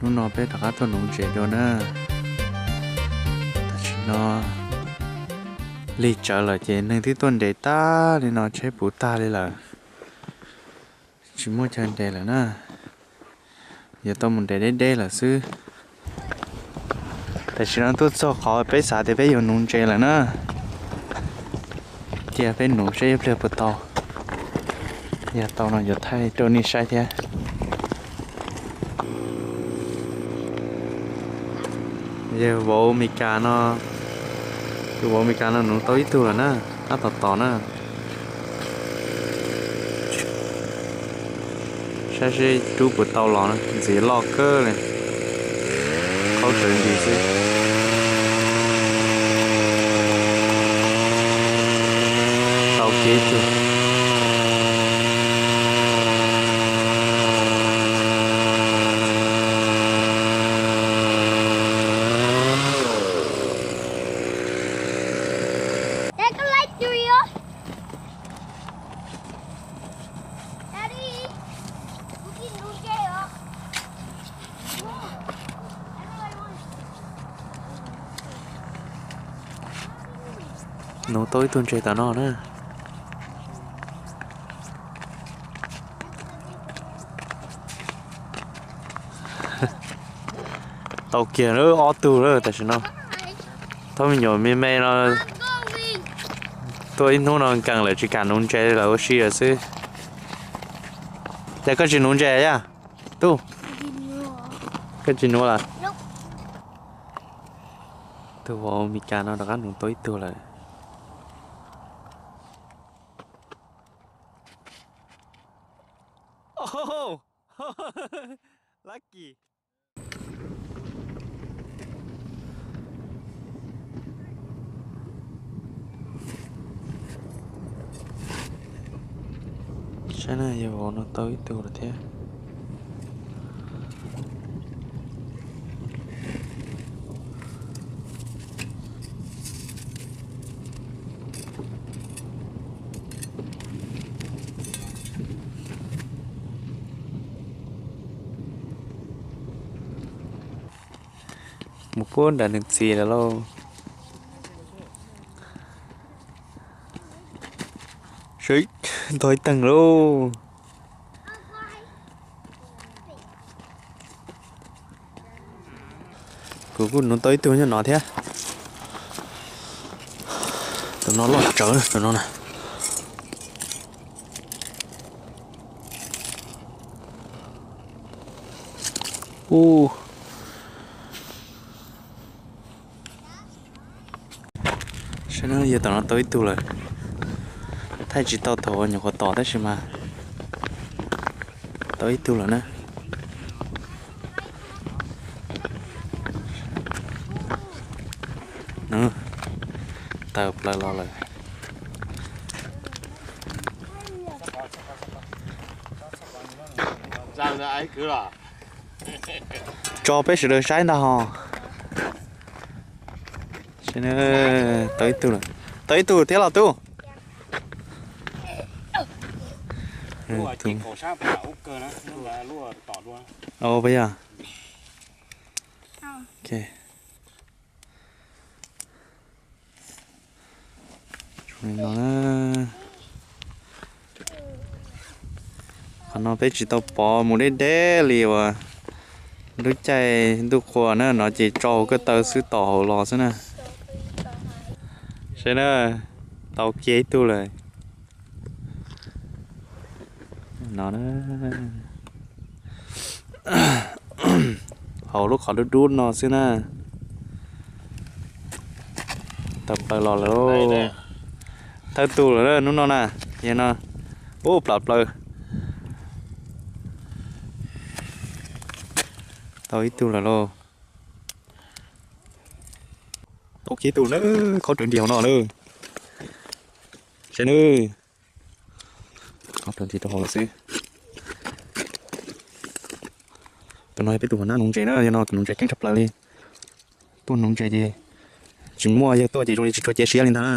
Hnub no peb rov qab tuaj nuv ntses dua na. Tam sim no lig tsawv lawm ces neeg twb tuaj nres tag li no, tsheb puv tag li lawm, tsis muaj chaw nres lawm na. Yuav tau mus nres deb deb lawm xwb. Tam sim no tuaj txog qhov peb xav tias peb yuav nuv ntses lawm na. Cia peb nuv saib ib pliag puas tau. Yog tau no yuav thaij rau nej saib thiab. Yawg vauv Mes Kas no, tus vauv Mes Kas no nuv tau ib tug lawm na, tab tom tom na. Saib seb rub puas tau los na, ntxiv loj kawg li, qhaub rawv nti xwb. Tau kiag ib tug. Nuv tau ib tug ntses tom no na. Tau kiag lawm ob tug lawm tam sim no. Thab me nyuam me me no tuaj ib hnub no nkees lawm tsis kam nuv ntses lawm ua si lawm xwb. Ces koj tsis nuv ntses yaj? Tub, koj tsis nuv lawm? Tus vauv Mes Kas no rov qab nuv tau ib tug lawm. Lucky. Saib na, yawg vauv no tau ib tug lawm thiab. Mus puag nram nws txiv lawm lauj. Seb, ntog ib teeg lauj. Kuv kuj nuv tau ib tug nyob no thiab. Tus no loj tsawv tus no na. Ub. Saib na, yawg tom no tau ib tug lawm. Thaij tsis tau thaum nyuam qhuav tom tab sis mas tau ib tug lawm na. Tawm plaws los lawm. Tso peb sawv daws saib ntag ho. Tau ib tug lawm. Tau ib tug thiab los tub. Puas yog? Qhov no peb tsis tau pov mus deb deb li uas lub caij ntuj qhua na, no ces tso hauv ko taw xwb, tom hauv los xwb na. Saib na, tau kiag ib tug lawm. No na, hauv lub qhov dub dub no xwb na. Tawm plaws los lawm. Thawj tug lawm hnub no na. Yog no, ub, plam plaws. Tau ib tug lawm lauj. Tau kiag ib tug na, qhaub rawv nti hauv no na. Saib na, qhaub rawv nti rau hauv lawm xwb. Tus no yog peb tus hauv nab nuv ntses na, yog no tus nuv ntses keej tshaj plaws li. Tuaj nuv ntses ces tsis muaj yawg tuaj ces zoo li tsis tshua cia siab li ntag na.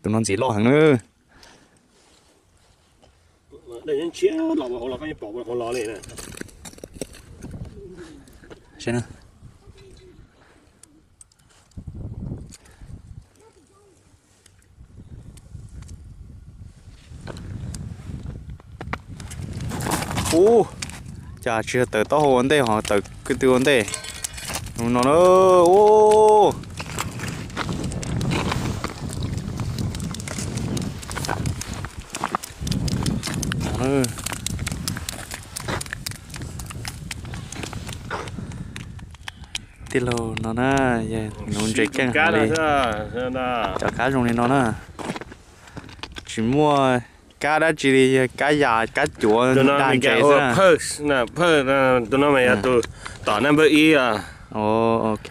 Tus no ntxim loj heev na. Ub, cas tsis yog tawm taub hau ua ntej ho tawm ko tw ua ntej. Zoo no na. Ub. Tij laug no na, yog nuv ntses keej heev li. Cov kab zoo li no na. Tsis muaj kab dab tsi li, yog kab yas kab cuav dag ntses xwb na. Tus no mas yog tus tom naj npawb ib. Ok.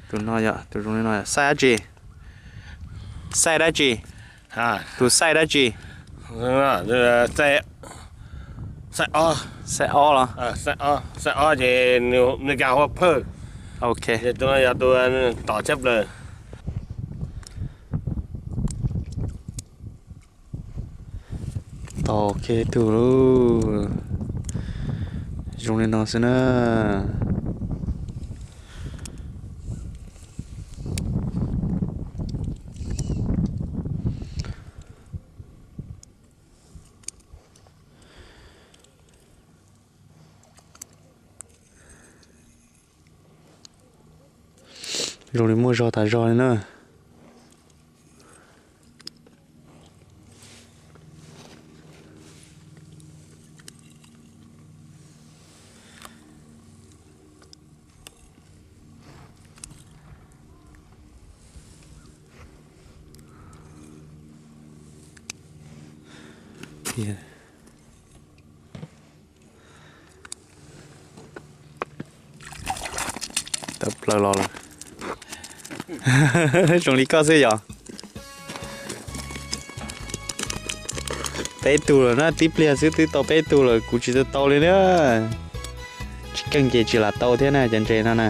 Tus no yog tus zoo li no xaij dab tsi? Xaij dab tsi? Tus xaij dab tsi? Xaij ob los? Xaij ob ces nws cas hu phawj. Ok. Tus no yog tus tom tshaj plaws. Tau kiag tug lauj. Zoo li no xwb na. Zoo li muaj zog tas zog li na. Tawm plaws los lawm. Zoo li koj xwb yog. Peb tug lawm na, tib pliag xwb twb tau peb tug lawm, kuv tsis tau tau li na. Tsis keej ces tsis lam tau thiab na cov ntses no na.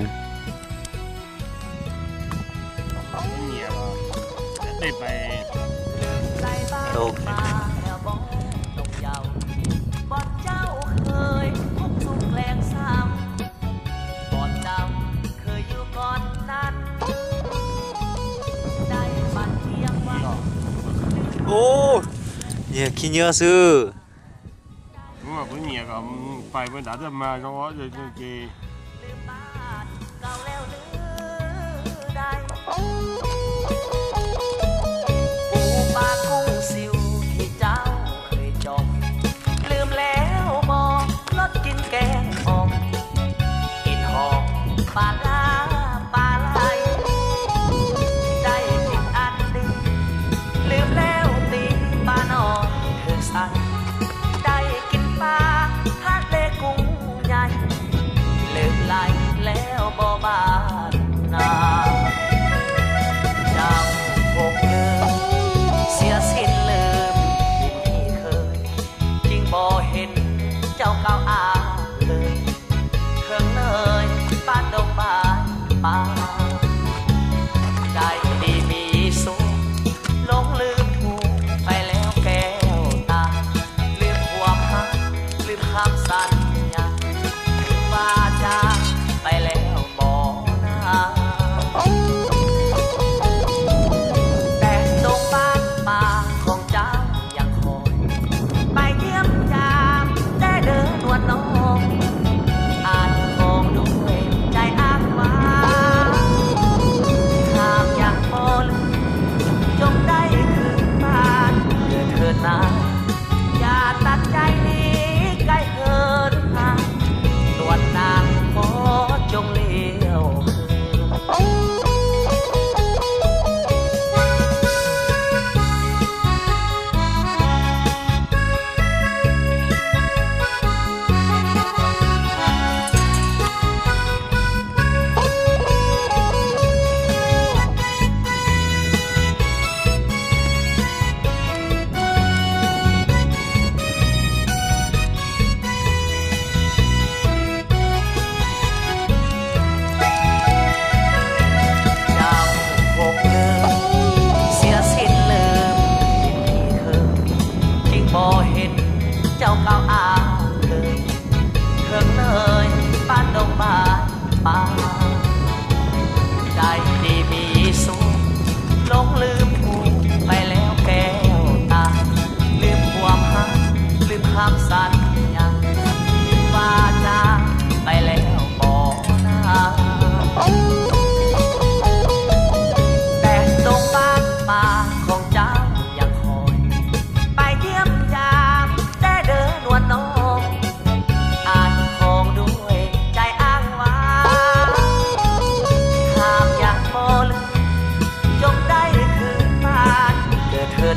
Ub, nyiag khib nyiab xwb. Kuv nyiam kom pais pab ntav tag mas zoo ces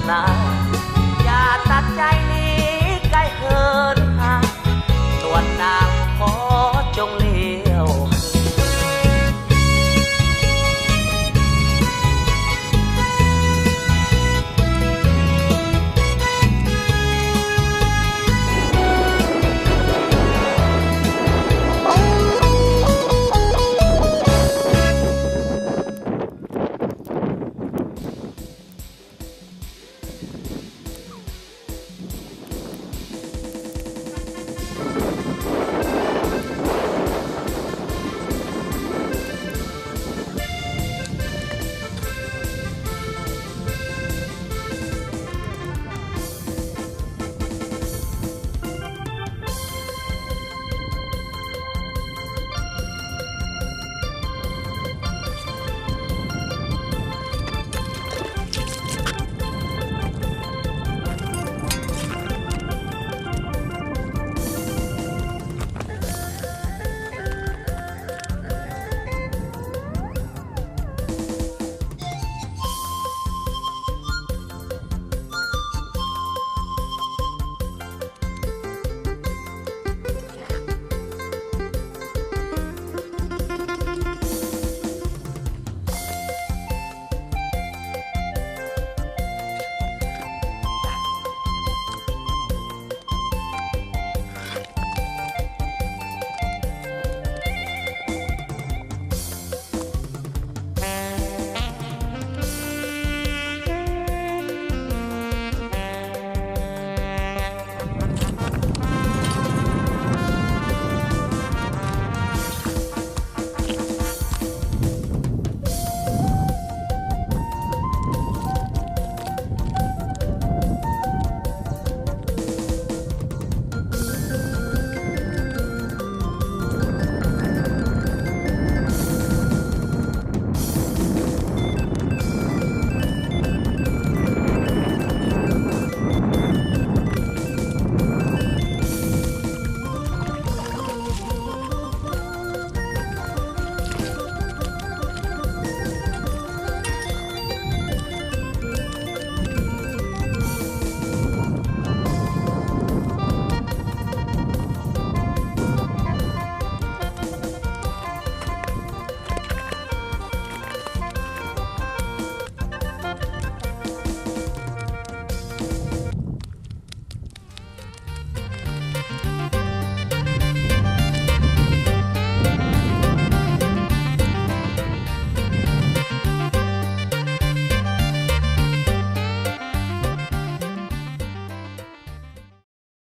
Lawm